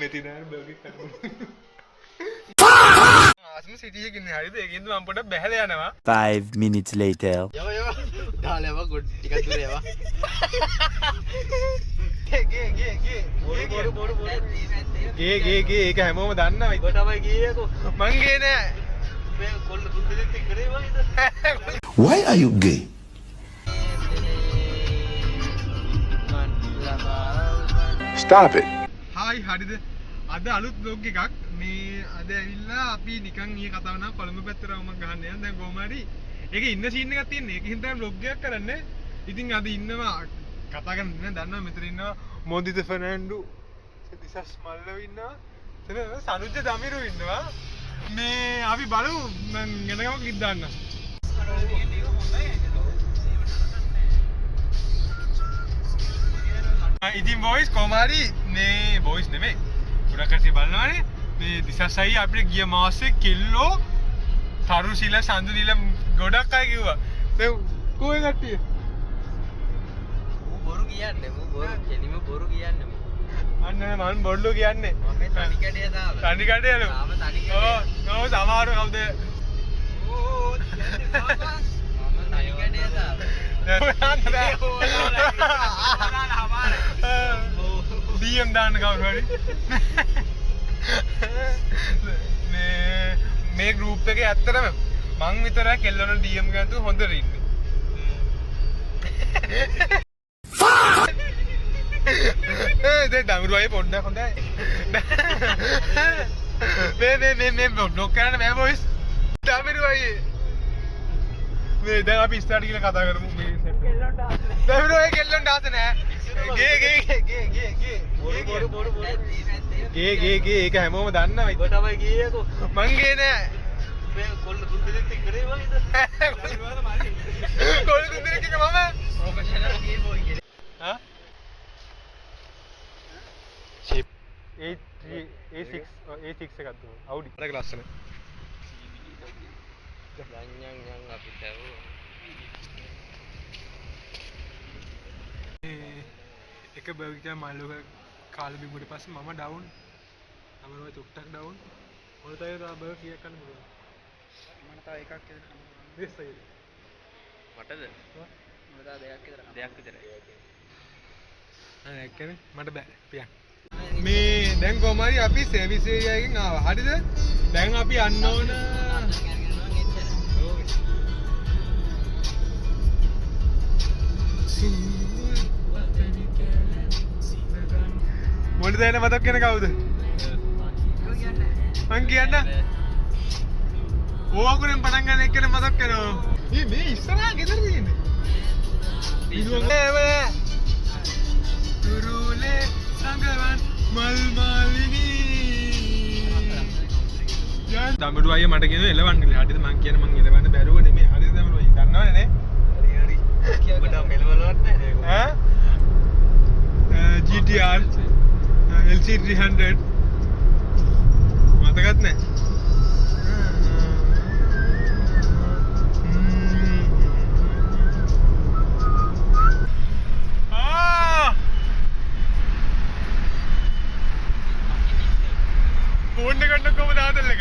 මෙතිනාර burger කන්න. ආසම සිටි එකේ ඉන්නේ හරිද? ඒකෙන්ද මම පොඩ්ඩක් බැහැලා යනවා. 5 minutes later. යව යව දාලා යව ගොඩ ටිකක් දුර යව. ගේ ගේ ගේ බොරු බොරු බොරු බොරු. ගේ ගේ ගේ ඒක හැමෝම දන්නවා ඉතින්. ඔබ තමයි ගියේකෝ. මං ගේ නෑ. මේ කොල්ල තුන් දෙනෙක් එක්ක කරේ වයිද? Why are you gay? Stop it. Hi හරිද? අද අලුත් බ්ලොග් එකක්. මේ අද ඇවිල්ලා අපි නිකන් ඊයේ කතා වුණා කොළඹ පැත්තට රවුමක් ගහන්න යන. දැන් කොහොම හරි ඒකේ ඉන්න සීන් එකක් තියෙන. ඒක හින්දා බ්ලොග් එකක් කරන්නේ. ඉතින් අද ඉන්නවා කතා කරන්න නෑ දන්නවා මෙතන ඉන්නවා මොදිත ෆර්නැන්ඩෝ දිසස් මල්ලව ඉන්නවා. එතන සනුජ දමිරු ඉන්නවා. මේ අපි බලමු මං ගෙන ගමන් ගිත් දාන්න. ඉතින් බොයිස් කොහොම හරි මේ බොයිස් නෙමෙයි ගොඩක් කට්ටිය බලනවානේ මේ දිසස් අයියා අපිට ගිය මාසේ කෙල්ලෝ තරු සිල සඳු දිල ගොඩක් අය කිව්වා. දැන් කොහේ කට්ටිය? මූ බොරු කියන්නේ මූ බොරු කෙලිම බොරු කියන්නේ මූ. අන්න නෑ මං බොල්ලෝ කියන්නේ. මම මේ තනි කැඩේ තාම. තනි කැඩේලු. තාම තනි ඔව් කැඩේ. ඔව් සමහරව කවුද? මම තනි කැඩේ තාම. DM දාන්න කවුරු හරි. මේ මේ ගෲප් එකේ ඇත්තටම මං විතරයි කෙල්ලොන්ට DM ගන්න තු හොඳට ඉන්නේ. ඒ දැන් දමිරු අයියේ පොඩ්ඩක් හොඳයි. මේ මේ මේ මේ බ්ලොක් කරන්න බෑ බොයිස්. දමිරු අයියේ මේ දැන් අපි ඉස්සරහට ගිහලා කතා කරමු මේ සෙට් එක. දමිරු අයියේ කෙල්ලොන්ට ආස නෑ. ගේ ගේ ගේ ගේ ගේ ගේ බොරු බොරු බොරු බොරු. ගේ ගේ ගේ ඒක හැමෝම දන්නවා ඔබ ඉතින්. තමයි ගියේකෝ. මං ගේ නෑ. මේ කොල්ල තුන් දෙනෙක් එක්ක කරේ වයිද? කොල්ල තුන් දෙනෙක් එක්ක මම ප්‍රොෆෙෂනල් ගේ බොයි කියලා. හා චිප් A3 A6 A6 එකක් දුන්නා. Audi. අර ලස්සන. යන් යන් යන් අපි තැවුවා. එක බර්ගර් එකක් මල්ලුක කාලා බිමුට පස්සේ මම ඩවුන්. අමරව චුට්ටක් ඩවුන්. මොන තව තව බර්ගර් කීයක් කන්න පුළුවන්? මට තව එකක් විතර කන්න පුළුවන්. වෙස් අයියේ. මටද? මට තව දෙකක් විතර කන්න. දෙයක් විතරයි. නෑ නෑ එක්කනේ මට බෑ. පියන්. මේ දැන් කොහොම හරි අපි සර්විස් ඒරියා එකෙන් ආවා. හරිද? දැන් අපි යන්න ඕන මොළි දැන මතක් වෙන කවුද? මං කියන්න. ඕ අකුරෙන් පටන් ගන්න එක්කෙනා මතක් වෙනවා. මේ මේ ඉස්සරහා ගෙදර තියෙන්නේ. නෑ. තුරුලේ සංගවන් මල් මාලිනී. දඹුරු අයියා මට කියනවා එලවන්න කියලා. හරිද මං කියන්නේ මං එලවන්න බැරුව නෙමෙයි. හරිද දඹුරු අයියා? දන්නවනේ නේ? හරි හරි. ඔබට මෙලවලවත් නෑ නේ. ඈ GTR LC 300 මතකත් නෑ. ආ! ෆෝන් එක ගන්න කොහමද ආතල් එක?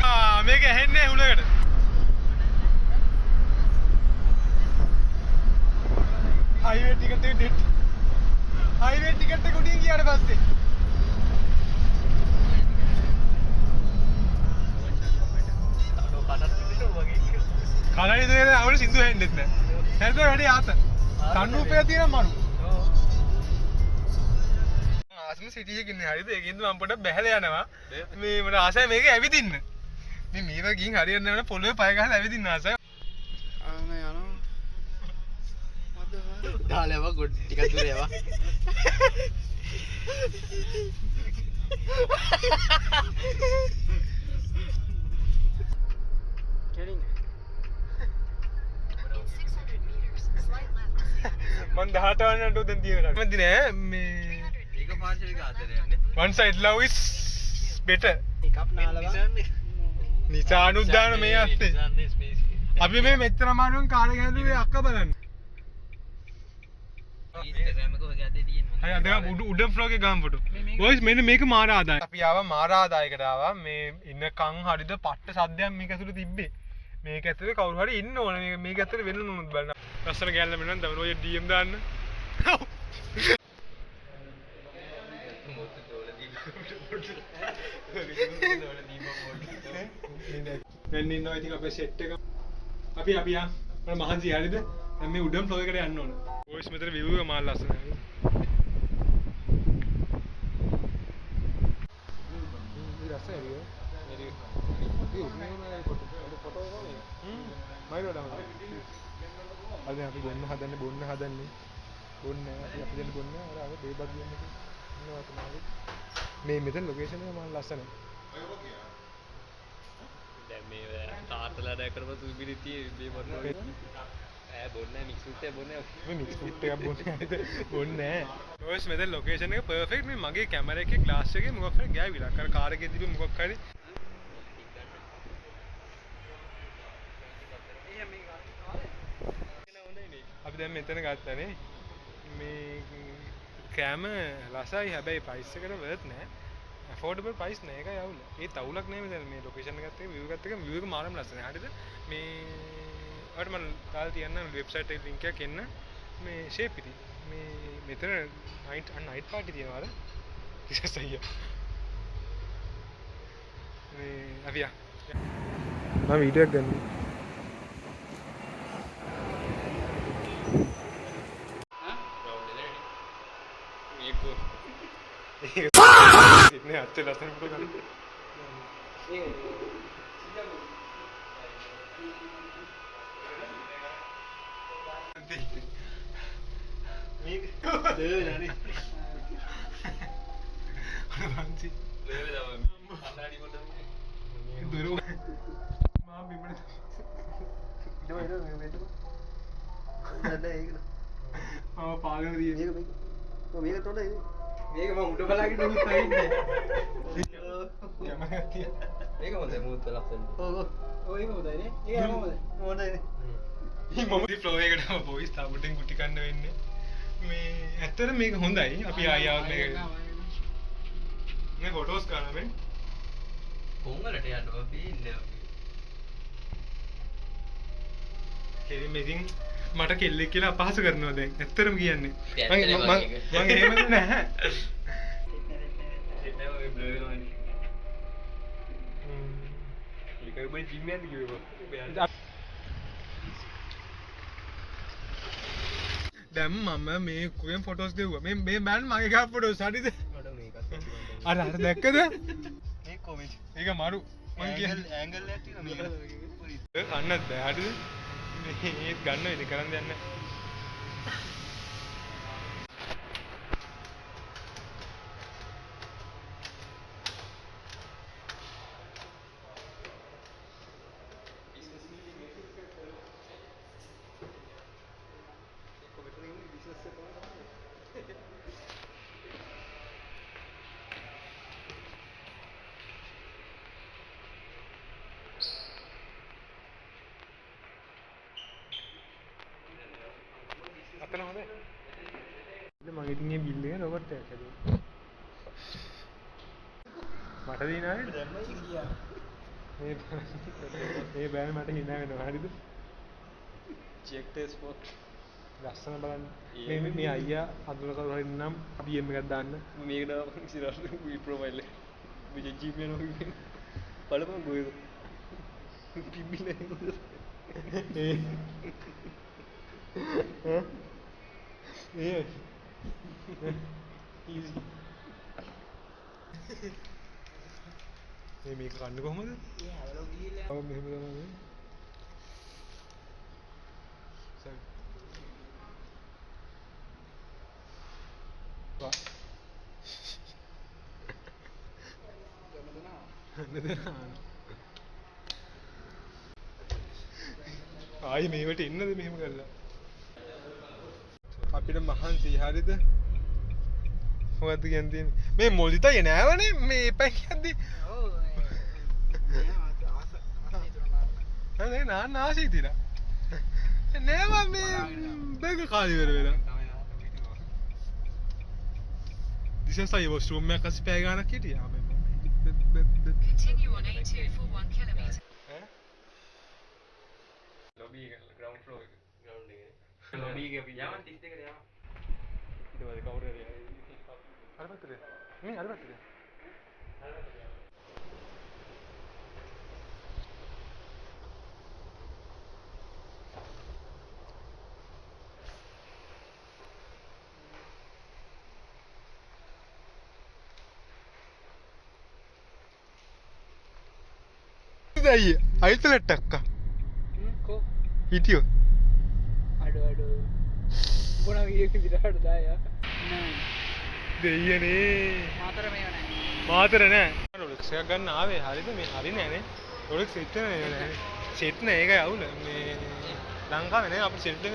ආ මේක ඇහෙන්නේ නැහැ හුලකට. හයිවේ ටිකට් එක ඩෙඩ්. හයිවේ ටිකට් එක උඩින් ගියාට පස්සේ කලරි දෙන අවුල සින්දු ඇහෙන්නෙත් නෑ. හැබැයි වැඩි ආත. තන්නූපය තියෙන මරු. ආසම සිටි එකේ ඉන්නේ හරිද? ඒකෙන්ද මම පොඩ්ඩක් බැහැලා යනවා. මේ මට ආසයි මේක ඇවිදින්න. මේ මේවා ගිහින් හරියන්නේ නැහැ පොළොවේ පය ගහලා ඇවිදින්න ආසයි. ආ නෑ යනවා. දාලා යව ගොඩ ටිකක් දුර යව. කෙලින්. In 600 meters, slight left to stay on මං 18 වන්න නටුව දැන් තියෙනවා. මන්දි නෑ මේ 300 ඒක meters, පාර්ශවික turn left ආදරයක් onto නේ. One side love is better. එකක් නාලවා. නිසානුද්දාන මේ අස්සේ. අපි මේ මෙච්චර අමාරුවෙන් කාර් එක හැදුවේ අක්කා බලන්න. ඉන්ස්ටාග්‍රෑම් එක මැදේ තියෙන්නේ. හරි අද උඩ උඩ ෆ්ලෝ එකේ ගහමු ෆොටෝ. බොයිස් මෙන්න මේක මාර ආදායක. අපි ආවා මාර ආදායකට ආවා. මේ ඉන්න කන් හරිද පට්ට සද්දයක් මේක ඇතුලේ තිබ්බේ. මේක ඇතුලේ කවුරු හරි ඉන්න ඕන. මේක මේක ඇතුලේ වෙන මොනවද බලන්න. ලස්සන ගෑල්ලා මෙන්න තමයි ඔය DM දාන්න. මෙන්න ඉන්නවා ඉතින් අපේ සෙට් එක. අපි අපි ආ මම මහන්සි හරිද? දැන් මේ උඩම ෆ්ලෝ එකට යන්න ඕන. බොයිස් මෙතන විව් එක මාර ලස්සනයි. අද අපි බොන්න හදන්නේ බොන්න හදන්නේ බොන්න අපි අපි දෙන්න බොන්න අර අර බේබක් ගියන්න එක ඉන්නවා තමයි මේ මෙතන ලොකේෂන් එක මාර ලස්සනයි. දැන් මේ තාත්තලා දැන් කරපු සුබිරි තියෙ මේ බොන්න ඈ බොන්නේ මික්ස් ෆෘට් එක බොන්නේ. මේ මික්ස් ෆෘට් එකක් බොන්නේ හරිද? බොන්නේ නෑ. ඔයස් මෙතන ලොකේෂන් එක පර්ෆෙක්ට්. මේ මගේ කැමරා එකේ ග්ලාස් එකේ මොකක් හරි ගෑවිලා. අර කාර් එකේ තිබ්බ මොකක් හරි අපි දැන් මෙතන ගත්තනේ. මේ කෑම රසයි හැබැයි ප්‍රයිස් එකට වර්ත් නෑ. ඇෆෝඩබල් ප්‍රයිස් නෑ ඒකයි අවුල. ඒ තවුලක් නෑ මෙතන. මේ ලොකේෂන් එකත් එක්ක විව් එකත් එක්ක විව් එක මාරම ලස්සනයි. හරිද? මේ ඔයාලට මම දාලා තියන්නම් වෙබ්සයිට් එකේ ලින්ක් එකක් එන්න. මේ ෂේප් ඉතින් මේ මෙතන නයිට් අන්න නයිට් පාටි තියෙනවා අර. කිසස් අයියා. මේ අපි යා. මම වීඩියෝ එකක් ගන්න. ඉන්නේ අච්චර ලස්සන ෆොටෝ ගන්න. මේක දෙවනනේ. අර වන්සි. කන්නඩි පොඩ්ඩක් දුර මා බිමට ඉතින් ඒක මේක නෑ ඒක මම පාගන තියෙන්නේ. මේක මේක මේක තොඩ මේක මම උඩ බලාගෙන ඉන්නේ. කැමරා තියන්න. මේක හොඳයි මූත් ලස්සනයි. ඔව් ඔව් ඔව් ඒක හොඳයි නේ. ඒක හැම හොඳයි. හොඳයි නේ. මම ඉතින් ෆ්ලෝ එකට ආව බොයිස් තාපුටෙන් ගුටි කන්න වෙන්නේ. මේ ඇත්තටම මේක හොඳයි. අපි ආයෙ ආවොත් මේක මේ ෆොටෝස් ගන්න මේ කොන් වලට යන්න බෑ පේන්නේ අපි. කෙලින්ම ඉතින් මට කෙල්ලෙක් කියලා අපහාස කරනවා දැන්. ඇත්තටම කියන්නේ. ඉතින් මං ඇත්තටම මං ඒක. මං එහෙම නැහැ. සෙට් එක ඔය බ්ලර් වෙනවනේ. ඒක ඔබ ජිම් යන්න කිව්වේ බං. දැන් මම මේ ඔක්කොගෙම ෆොටෝස් ගෙව්වා. මේ මේ බලන්න මගේ ගාව ෆොටෝස් හරිද? මට මේකත් අර අර දැක්කද? මේ කොමෙන්ට් ඒක මරු. මං කියන්නේ ඇන්ගල් එකක් තියෙනවා මේකට. ඔය කන්නත් බෑ හරිද? මේ ඒත් ගන්න වෙන්නේ කරන් දෙයක් නැහැ. අතන හොඳයි. මං ඉතින් මේ බිල් එක රොබට් එකක් හැදුවා. මට දිනා නේද? මේ මේ බෑනේ මට hina වෙනවා හරිද? චෙක් ටෙස්ට් ෆෝර් ලස්සන බලන්න. මේ මේ- මේ අයියා අඳුන කවුරු හරි නම් DM එකක් දාන්න. මේක දාපන් ඉස්සරහට වී ප්‍රොෆයිල් එක. මේ ජිම් යනවා කියන්නේ. බලපන් ගොයෝ. පිබිලා එනවා. ඒ ඈ ඒ ඊසි. මේ මේක කන්නේ කොහොමද? ඔව් මෙහෙම තමයි මේ. සරි. වා. ආයි මේවට එන්නද මෙහෙම කරලා? අපිට මහන්සි හරිද? මොකද්ද කියන්න තියෙන්නේ? මේ මොලිතයි නෑවනේ මේ එපා කියද්දි. ඔව් නෑ ආස ආස හිතුණා නෑ නෑ නාන්න ආසයි තියලා. නෑ මම මේ බර්ගර් කාලේ ඉවර වෙලා. දිසස් අයියේ වොෂ්රූම් එකක් අස්සේ පැය ගාණක් හිටියා. Continue on A2 for 1 kilometer. ඈ ලොබි එක ග්‍රවුන්ඩ් ෆ්ලෝර් එක. ග්‍රවුන්ඩ් එකේ. ලොබි එක අපි යමන් 32කට යමන්. ඊට පස්සේ කවුරු හරි අර පැත්තට. මේ අර පැත්තට. අයියේ අයිතලට අක්කා කෝ හිටියෝ අඩෝ අඩෝ මොනවා වීඩියෝ එක දිහාට දායා නෑ දෙයියනේ මාතර මේව නෑ මාතර නෑ රොලෙක්ස් එකක් ගන්න ආවේ හරිද මේ හරි නෑනේ රොලෙක්ස් සෙට් නෑ නෑ සෙට් නෑ ඒකයි අවුල මේ ලංකාවේ නෑ අපිට සෙට් එක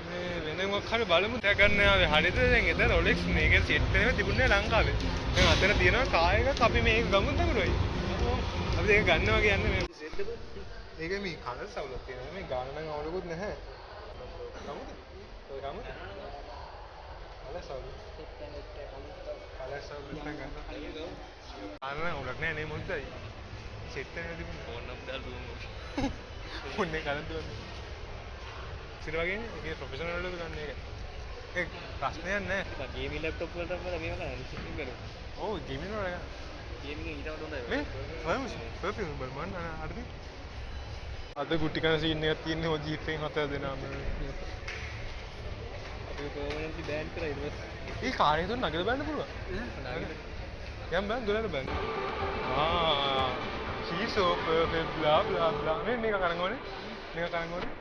මේ වෙන මොකක් හරි බලමු එකක් ගන්න ආවේ හරිද දැන් එතන රොලෙක්ස් මේක සෙට් එකම තිබුණේ නෑ ලංකාවේ දැන් අතන තියෙනවා කා එකක් අපි මේක ගමුද දරුවයි අපි ඒක ගන්න වගේ යන්නේ මේ ඒක මේ කලර්ස් අවුලක් තියෙනවා මේ ගාන නම් අවුලකුත් නැහැ ගමුද ඔය ගමුද කලර්ස් අවුල කලර්ස් අවුල නම් ගන්න ගාන නම් අවුලක් නෑ නේ මොකද සෙට් එක තිබුණේ ෆෝන් නම්බර් දාලා දුවමු. ෆෝන් එක අරන් දුවන්නේ ඉතින් වගේනේ ඒකේ ප්‍රොෆෙෂනල් වලට ගන්න ඒක ඒක ප්‍රශ්නයක් නෑ බා ගේමින් ලැප්ටොප් වලට වඩා මේවා ගන්න ඉතින් ඔව් ගේමින් වල ගන්න ගේමින් ඊට වඩා හොඳයි. මේ පර්ෆියුම් බලමු අන්න හරිද අද ගුටි කන සීන් එකක් තියෙන්නේ ඔය ජීප් එකෙන් හතර දෙනාම අපි පර්මනන්ට්ලි බෑන් කරා ඊට පස්සේ ඒ කාර් එක තුන නගලා බලන්න පුළුවන් යම් බලන්න දොරට බලන්න ආ she so perfect blah blah blah මේ මේක කරන් ඕනේ මේක කරන් ඕනේ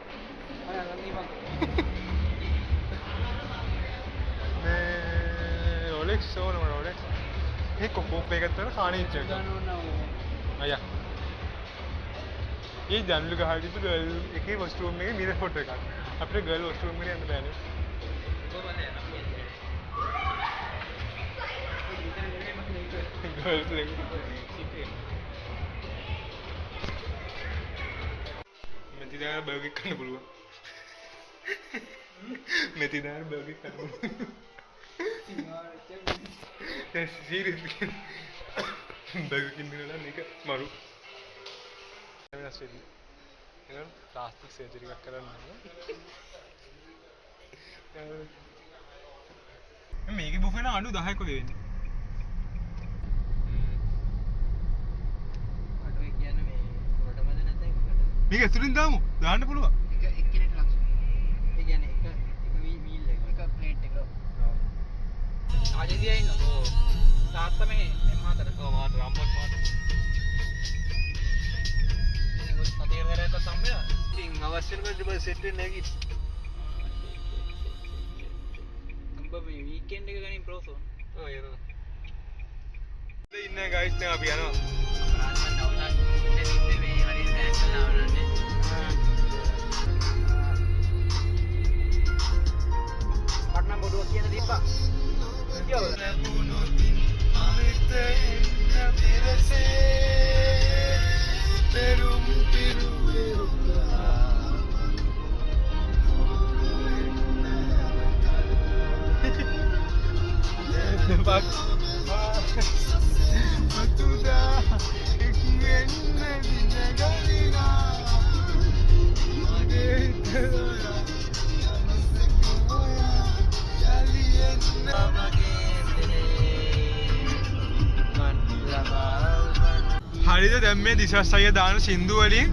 අර අරන් දීපන් මේ රොලෙක්ස් ඕන මට රොලෙක්ස් මේ කොකෝප් එකක් තමයි කාණේ ඉච්ච එක ගන්න ඕන අයියා ඒ ජනලු ගහලා තිබ්බ ගර්ල් එකේ වොෂ්රූම් එකේ මිරර් ෆොටෝ එකක් අපිට ගර්ල් වොෂ්රූම් එකට යන්න බෑනේ ගර්ල්ස් එක මෙති දාන බර්ගර් කන්න පුළුවන් මෙති දාන බර්ගර් කන්න පුළුවන් දැන් සීරියස්ලි බර්ගර් කින් දිනලා මේක මරු වෙනස් වෙන්නේ එහෙනම් ප්ලාස්ටික් සර්ජරි එකක් කරන්න ඕන මේකේ බුෆේ නම් අඩු 10ක් වගේ වෙන්නේ අඩෝ ඒ කියන්නේ මේ රොටමද නැත්නම් එකකට මේක ඇතුලින් දාමු දාන්න පුළුවන් එක එක්කෙනෙක් ලක්ෂ ඒ කියන්නේ එක එක මීල් එක එක ප්ලේට් එක ආජේ දිහා ඉන්නවා ඔව් තාත්තා මේ මේ මාතර ඔව් මාතර අම්මත් මාතර ඉතින් ඔය සතේ කරකට හම්බෙලා ඉතින් අවශ්‍ය වෙන ඊට පස්සේ සෙට් වෙන්නේ නැහැ කිව්වා. උඹ මේ වීකෙන්ඩ් එක ගනින් ප්‍රෝසෝ ඔව් ඒක ඉන්නේ ගයිස් දැන් අපි යනවා අපරාධ දවසක් තිබ්බේ මේ හරියට ප්ලෑන් කරලා ආවනන්නේ මට නම් බොරුවක් කියන්න දීපා කියවල හරිද දැන් මේ දිසස් අයියා දාන සින්දු වලින්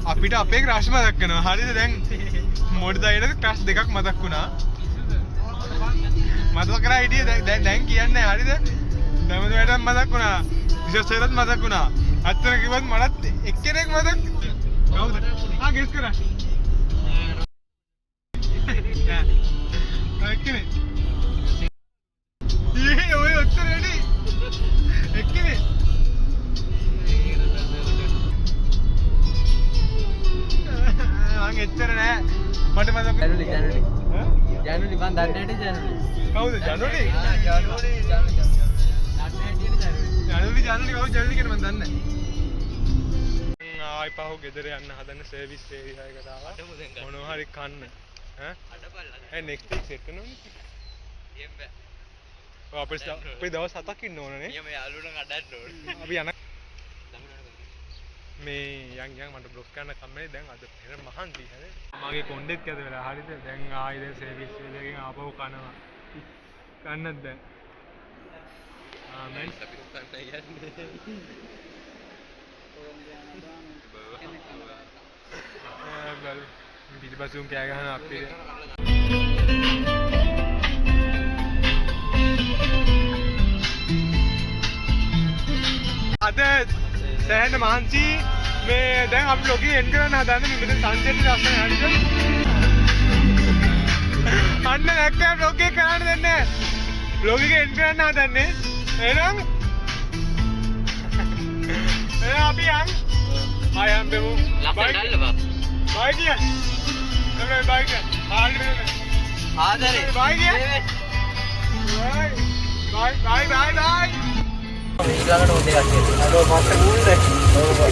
අපිට අපේ ක්‍රෂ් මතක් වෙනවා හරිද දැන් මොඩ අයියට ක්‍රෂ් දෙකක් මතක් වුණා මතක කරා හිටියේ දැන් දැන් දැන් කියන්නේ නැහැ හරිද දැන් වැඩක් මතක් වුණා දිසස් අයියටත් මතක් වුණා ඇත්තට කිව්වොත් මටත් එක්කෙනෙක් මතක් කවුද ආ ගෙස් කරා නෑ එක්කෙනෙක් ඊ ඔය ඔච්චර වැඩි එක්කෙනෙක් මං එච්චර නෑ මට මතක ජනුලි ජනුලි ඈ? ජනුලි මං දන්නේ නැටි ජනුලි කවුද ජනුලි ජනුලි ජනුලි දන්නේ නැටියට ජනුලි ජනුලි ජනුලි කවුද ජනුලි කියන මං දන්නේ නෑ ආයි පහු ගෙදර යන්න හදන සර්විස් ඒරියා එකට ආවා මොනවා හරි කන්න ඈ අඩපල්ලා ඒ නෙක්ස්ට් වීක් සෙට් වෙනවනේ එහෙම බෑ ඔව් අපේ දවස් 7ක් ඉන්න ඕනනේ. නියම යාළුවෝ නම් අඩන්න ඕනේ. අපි යන මේ යන් යන් මට බ්ලොග් කරන්න කම්මැලි දැන් අද පෙර මහන්සි හරි. මගේ කොණ්ඩෙත් කැත වෙලා හරිද? දැන් ආයෙ දැන් සර්විස් එකෙන් ආපහු කනවා. කන්නත් දැන්. ආමෙන්. අපි කන්න යන්නේ. බලමු. පිටිපස්සෙන් කෑ ගහන අපේ අද සෑහෙන මහන්සි මේ දැන් අපි බ්ලොග් එක එන්ඩ් කරන්න හදන්නේ මේ මෙතන සන්සෙට් එක ලස්සන හරිද? අන්න දැක්කා බ්ලොග් එක කරන්න දෙන්නේ නැහැ. බ්ලොග් එක එන්ඩ් කරන්න හදන්නේ. එහෙනම් එහෙනම් අපි යන් ආය හම්බෙමු. ලස්සන ඩල්ල බා. බයි කියන්න. තමයි බයි කියන්න. ආයෙ වෙන. ආදරේ. බයි කියන්න. බයි. බයි බයි බයි බයි. ඊළඟට හොඳ එකක් තියෙනවා. අඩෝ මට කූල් නේ. ඔව් බා.